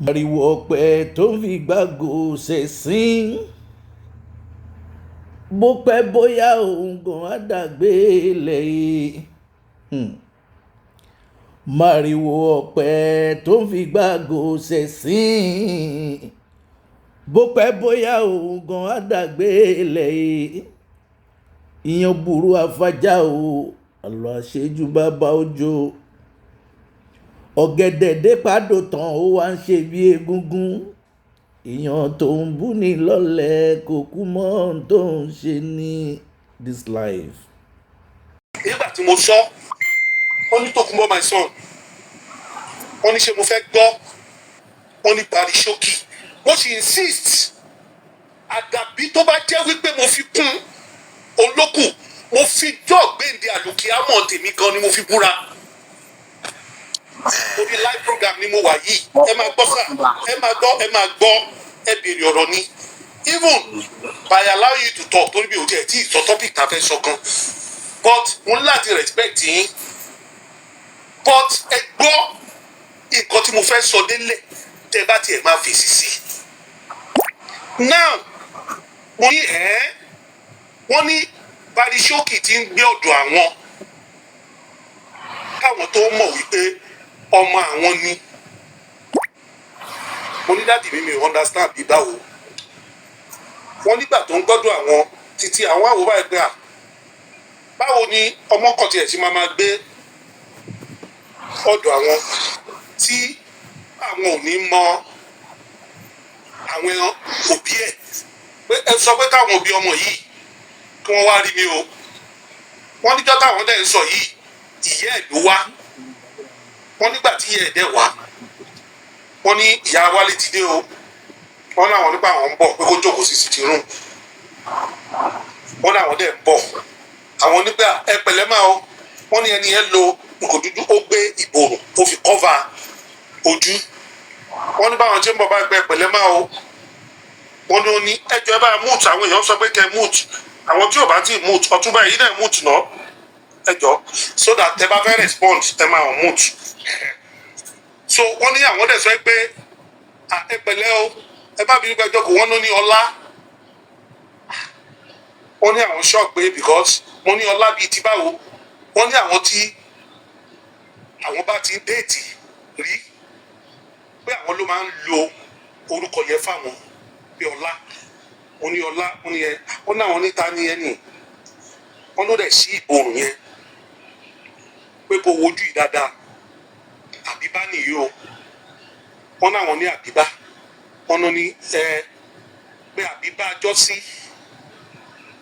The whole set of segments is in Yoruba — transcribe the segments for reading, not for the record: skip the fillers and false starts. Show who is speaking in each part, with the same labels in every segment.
Speaker 1: Màrìwò ọ̀pẹ tó ń fi gbàgò ṣẹ̀sín, bó pẹ́ bóyá òun gan á dàgbé lẹ̀ yìí. Màrìwò ọ̀pẹ tó ń fi gbàgò ṣẹ̀sín, bó pẹ́ bóyá òun gan á dàgbé lẹ̀ yìí. Ìyẹn burú afájá o, àlọ́ àṣejù bàbá òjò. Ọ̀gẹ̀dẹ̀ dé pàdó tán, ó wá ń ṣe bí egungun. Èèyàn tó ń bú ni lọ́lẹ̀ kò kú mọ́ ohun tó ń ṣe ní this life.
Speaker 2: Nígbà tí mo sọ, wọ́n ní, "Tókunbọ̀, my son," wọ́n ní, "Ṣé mo fẹ́ gbọ́?" Wọ́n ní Barisókì. Mo sì insist, àdàbí tó bá jẹ́ wípé mo fi kún òun ló kù. Mo fi jọ́ gbéǹde àlùkìámọ̀ tèmi gan ni mo fi búra. Orí live program ni mo wà yìí. Ẹ máa gbọ́ sà, ẹ máa gbọ́, ẹ máa gbọ́, ẹ béèrè ọ̀rọ̀ ni. Even by allow you to talk, torí mi ò tiẹ̀ tí ì sọ topic tá a fẹ́ sọ gan, but mo ní láti respect yín. But ẹ gbọ́ nǹkan tí mo fẹ́ sọ délẹ̀, tẹ́ bá tiẹ̀ máa fèsì sí i. Now, mo ní ẹ́, wọ́n ní Barisókì ti ń gbé ọ̀dọ̀ àwọn káwọn tó mọ̀ wípé ọmọ àwọn ni. Mo ní, "Daddy mi, mi ò understand bí báwo." Wọ́n nígbà tó ń gbọ́dọ̀ àwọn títí àwọn àwò báyìí pé à, báwo ni ọmọ kan tiẹ̀ ṣe máa máa gbé ọ̀dọ̀ àwọn tí àwọn ò ní mọ àwọn òbí ẹ̀, pé ẹ sọ pé káwọn òbí ọmọ yìí kí wọ́n wá rí mi o. Wọ́n níjọ́ táwọn dẹ̀ ń sọ yìí, ìyá ẹ̀ ló wá. Wọ́n nígbà tí ìyá ẹ̀ dẹ̀ wá, wọ́n ní ìyá Wálé ti dé o. Wọ́n láwọn nípa àwọn ń bọ̀, pé kó jókòó sí sitting room. Wọ́n láwọn dẹ̀ ń bọ̀. Àwọn nígbà ẹ pẹ̀lẹ́ máa o. Wọ́n ní ẹni yẹn lo nǹkan dúdú, ó gbé ìbòrùn, ó fi cover ojú. Wọ́n ní báwọn ṣe ń bọ̀ báyìí, pé ẹ pẹ̀lẹ́ máa o. Wọ́n ní ó ní ẹjọ́, ẹ bá mute. Àwọn èèyàn sọ pé kẹ́ mute. Àwọn tí ò bá tí mute, ọtúnba yìí náà mute náà, ẹ jọ, so that tẹ bá fẹ́ respond, ẹ máa mute. So wọ́n ní àwọn dẹ̀ sọ pé ẹ pẹ̀lẹ́ o, ẹ bá bínú pẹ́jọ́ kò. Wọ́n ló ní ọlá. Wọ́n ní àwọn shock pé because wọ́n ní ọlá bíi ti báwo? Wọ́n ní àwọn tí àwọn bá ti ń date rí, pé àwọn ló máa ń lo orúkọ yẹn fáwọn, pé ọlá. Wọ́n ní ọlá. Wọ́n ní ẹ, wọ́n ní àwọn níta ní ẹnì. Wọ́n ló dẹ̀ sí ìborùn yẹn pé kó wojú yìí dáadáa, àbíbá nìyí o. Wọ́n náwọn ní àbíbá. Wọ́n ní ẹ pé àbíbá jọ́sí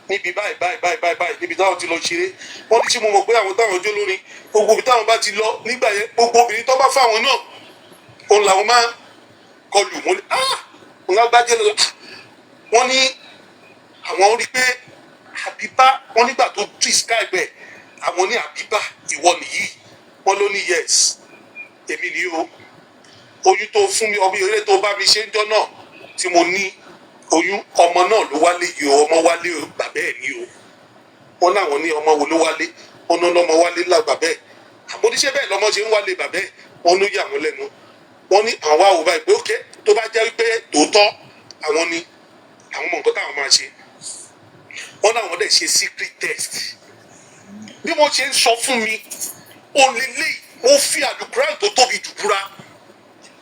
Speaker 2: níbi báyìí báyìí báyìí báyìí báyìí, níbi táwọn ti lọ ṣeré. Wọ́n ní ṣé mo mọ̀ pé àwọn táwọn jó lórin, gbogbo ibi táwọn bá ti lọ nígbà yẹn, gbogbo obìnrin tó bá fáwọn náà, òun làwọn máa kọlù. Wọ́n ní, ah, òun agbájẹ́ lọ. Wọ́n ní àwọn rí pé àbíbá. Wọ́n nígbà tó describe ẹ̀, àwọn ní, "Àbíbá, ìwọ nìyí?" Wọ́n ló ní, "Yes, èmi ni o. Oyún tó fún mi, ọmọ eré tó bá mi ṣe ń jọ náà tí mo ní oyún, ọmọ náà ló wálé yìí o. Ọmọ wálé o, bàbá ẹ̀ ní o." Wọ́n láwọn ní, "Ọmọ wo ló wálé?" Wọ́n ní lọ́mọ wálé làgbà bẹ́ẹ̀. Àmọ́ bẹ́ẹ̀ lọ́mọ ṣe ń wálé bàbá ẹ̀. Wọ́n ló yà wọ́n lẹ́nu. Wọ́n ní àwọn àwò báyìí pé ókè, tó bá jẹ́ wípé tòótọ́ àwọn ni, àwọn mọ̀ nǹkan táwọn máa ṣe. Wọ́n láwọn dẹ̀ ṣe secret test. Bí wọ́n ṣe ń sọ fún mi òlélẹ́, mo fi àlùkùránì tó tóbi jù búra.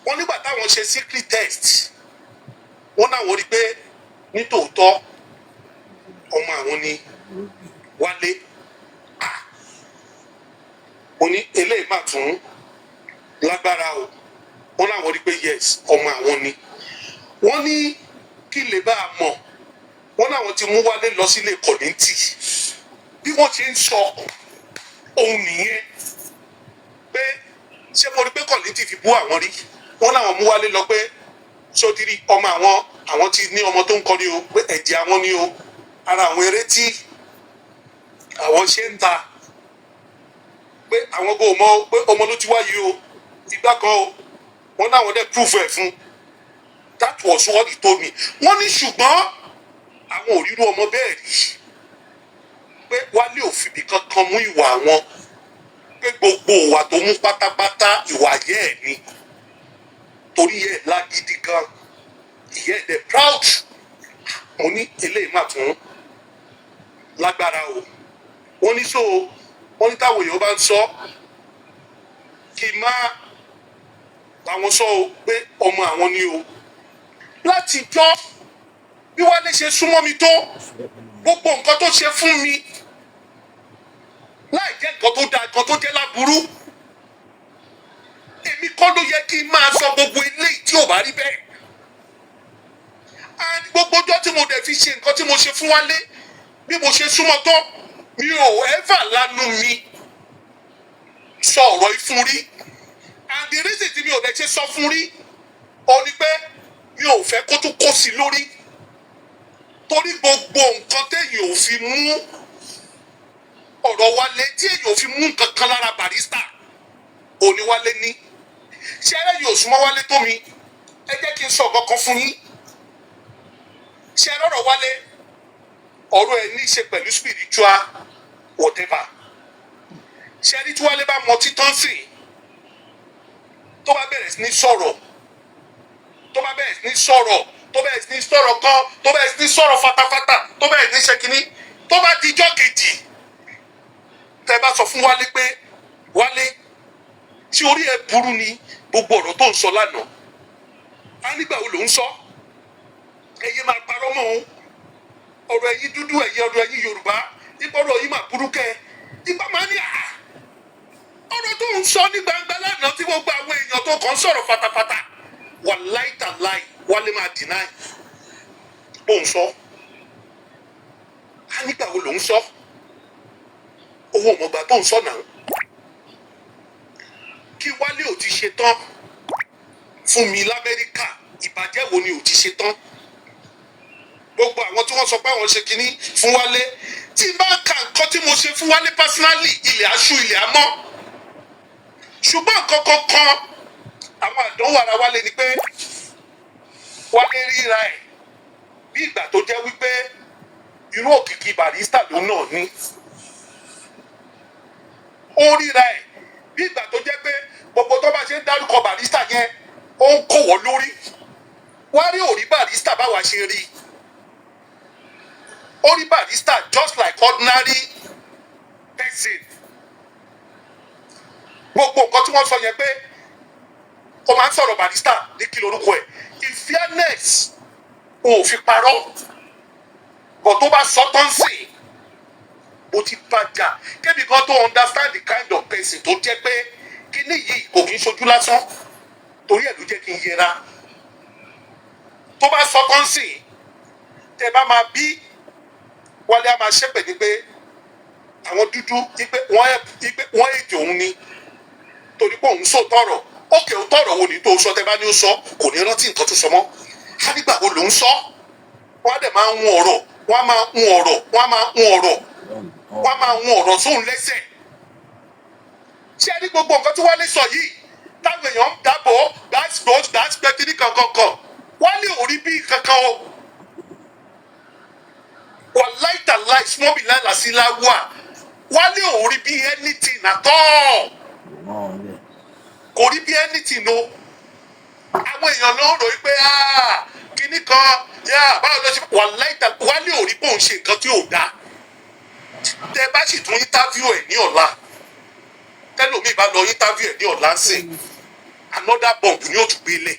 Speaker 2: Wọ́n nígbà táwọn ṣe secret test, wọ́n náà wọ́n rí pé nítòótọ́ ọmọ àwọn ni Wálé. Ah, mo ní eléyìí má tún lágbára o. Wọ́n láwọn rí pé yes, ọmọ àwọn ni. Wọ́n ní kí lè bá a mọ̀, wọ́n láwọn ti mú Wálé lọ sílé Kọ̀lìntì. Bí wọ́n ṣe ń sọ ohun nìyẹn, pé ṣé mo rí pé Kọ̀lìntì fi bú àwọn rí. Wọ́n láwọn mú Wálé lọ pé sódìrí ọmọ àwọn, àwọn ti ní ọmọ tó ń kọrin o, pé ẹ̀jẹ̀ àwọn ni o, ara àwọn eré tí àwọn ṣe ń ta, pé àwọn kò mọ̀ pé ọmọ ló ti wáyé o, ìgbà kan o. Wọ́n láwọn dẹ̀ proof ẹ̀ fún. That was what he told me. Wọ́n ní ṣùgbọ́n àwọn ò rírú ọmọ bẹ́ẹ̀ rí, pé Wálé ò fìbì kankan mú ìwà àwọn, pé gbogbo ìwà tó mú pátápátá, ìwà yẹ́ ẹ̀ ni. Torí ẹ̀ lágídí gan, ìyá ẹ̀ dẹ̀ proud. Mo ní eléyìí má tún lágbára o. Wọ́n ní so wọ́n ní táwọn èèyàn bá ń sọ kí n má báwọn sọ o, pé ọmọ àwọn ni o. Láti jọ́ bí Wálé ṣe súnmọ́ mi tó, gbogbo nǹkan tó ṣe fún mi, láì jẹ́ nǹkan tó dáa, nǹkan tó jẹ́ láburú, èmi kọ́ ló yẹ kí n máa sọ gbogbo eléyìí tí ò bá rí bẹ́ẹ̀. And gbogbo ọjọ́ tí mo dẹ̀ fi ṣe nǹkan tí mo ṣe fún Wálé, bí mo ṣe súnmọ́ tó, mi ò ever lanu mi sọ ọ̀rọ̀ yìí fún rí. And the reason tí mi ò dẹ̀ ṣe sọ fún rí ó ní pé mi ò fẹ́ kó tún kó sí lórí, torí gbogbo nǹkan téèyàn ò fi mú ọ̀rọ̀ Wálé, tí èèyàn ò fi mú nǹkan kan lára Barrister òní, Wálé ní ṣé ẹlẹ́yìn ò súnmọ́ Wálé tó mi. Ẹ jẹ́ kí n sọ nǹkan kan fún yín. Ṣé ẹ lọ́rọ̀ Wálé, ọ̀rọ̀ ẹ̀ ní í ṣe pẹ̀lú spiritual whatever. Ṣé ẹni tí Wálé bá mọ títán sí, tó bá bẹ̀rẹ̀ sí ní sọ̀rọ̀, tó bá bẹ̀rẹ̀ sí ní sọ̀rọ̀, tó bẹ̀rẹ̀ sí ní sọ̀rọ̀ kan, tó bẹ̀rẹ̀ sí ní sọ̀rọ̀ fatafata, tó bẹ̀rẹ̀ sí ní ṣe kínní, tó bá dijọ́ kejì, tẹ́ bá sọ fún Wálé pé, "Wálé, tí orí ẹ burú ni gbogbo ọ̀rọ̀ tó ń sọ lánàá?" Á nígbà wo ló ń sọ? Ẹyẹ máa parọ́ mọ́ òun. Ọ̀rọ̀ ẹ̀yin dúdú, ẹ̀yin ọ̀rọ̀ ẹ̀yin Yorùbá nípa ọ̀rọ̀ yìí máa burú kẹ́ nípa máa ní à ọ̀rọ̀ tó ń sọ ní gbangba lánàá, tí gbogbo àwọn èèyàn tó kàn ń sọ̀rọ̀ fatafata, wàláì tàláì, Wálé máa deny bó ń sọ. Á nígbà wo ló ń sọ? Owó ọmọgbà tó ń sọ náà kí Wálé ò ti ṣe tán fún mi l'Amẹ́ríkà. Ìbàjẹ́ wo ni ò ti ṣe tán? Gbogbo àwọn tí wọ́n sọ pé àwọn ṣe kinní fún Wálé, tí n bá ka nǹkan tí mo ṣe fún Wálé personally, ilẹ̀ aṣú, ilẹ̀ amọ́. Ṣùgbọ́n nǹkan kankan, àwọn àdánwò ara Wálé ni pé Wálé ríra ẹ̀ bí ìgbà tó jẹ́ wípé irú òkìkí Barrister ló náà ní. Ó ríra ẹ̀ bí ìgbà tó jẹ́ pé gbogbo tó bá ṣe ń dárúkọ Barrister yẹn, ó ń kó wọ́n lórí. Wálé ò rí Barrister báwa ṣe rí. Ó rí Barrister just like ordinary person. Gbogbo nǹkan tí wọ́n sọ yẹn pé ó máa ń sọ̀rọ̀ Barrister ní kí lorúkọ ẹ̀, in fairness, o ò fi parọ́ bọ̀. Tó bá sọ tán sí, mo ti bàjá kébi kan tó understand the kind of person tó jẹ́ pé kíní yìí kò kí ń ṣojú lásán. Torí ẹ̀ ló jẹ́ kí n yẹra. Tó bá sọ tán sí, tẹ bá máa bí Wálé, á máa ṣépè ní pé àwọn dúdú wípé wọ́n ètò òun ni torí pé òun sọ tọrọ ókè. Ó tọrọ wo ni tó sọ? Tẹ bá ní ó sọ, kò ní rántí nǹkan tó sọ mọ́. Á nígbà wo ló ń sọ? Wọ́n á dẹ̀ máa ń hun ọ̀rọ̀, wọ́n á máa hun ọ̀rọ̀, wọ́n á máa hun ọ̀rọ̀, wọ́n á máa hun ọ̀rọ̀ sóun lẹ́sẹ̀. Ṣé ẹ ní gbogbo nǹkan tí Wálé sọ yìí táwọn èèyàn ń dábọ̀, that's good, that's better, ní kankan kan, Wálé ò rí bí kankan o. Wàláì tàláì, small bí láìláṣí láwà, Wálé ò rí bí anything at all. Kò rí bí anything o. Àwọn èèyàn ló ń rò wípé, "Ah, kinní kan yá, báwo ló ṣe?" Wàláì tàláì, Wálé ò rí bóun ṣe nǹkan tí ò dáa. Tẹ bá sì tún interview ẹ̀ ní ọ̀la, tẹlómi bá lọ interview ẹ̀ ní ọ̀la ń sìn, another bomb ni ó tún gbé lẹ̀.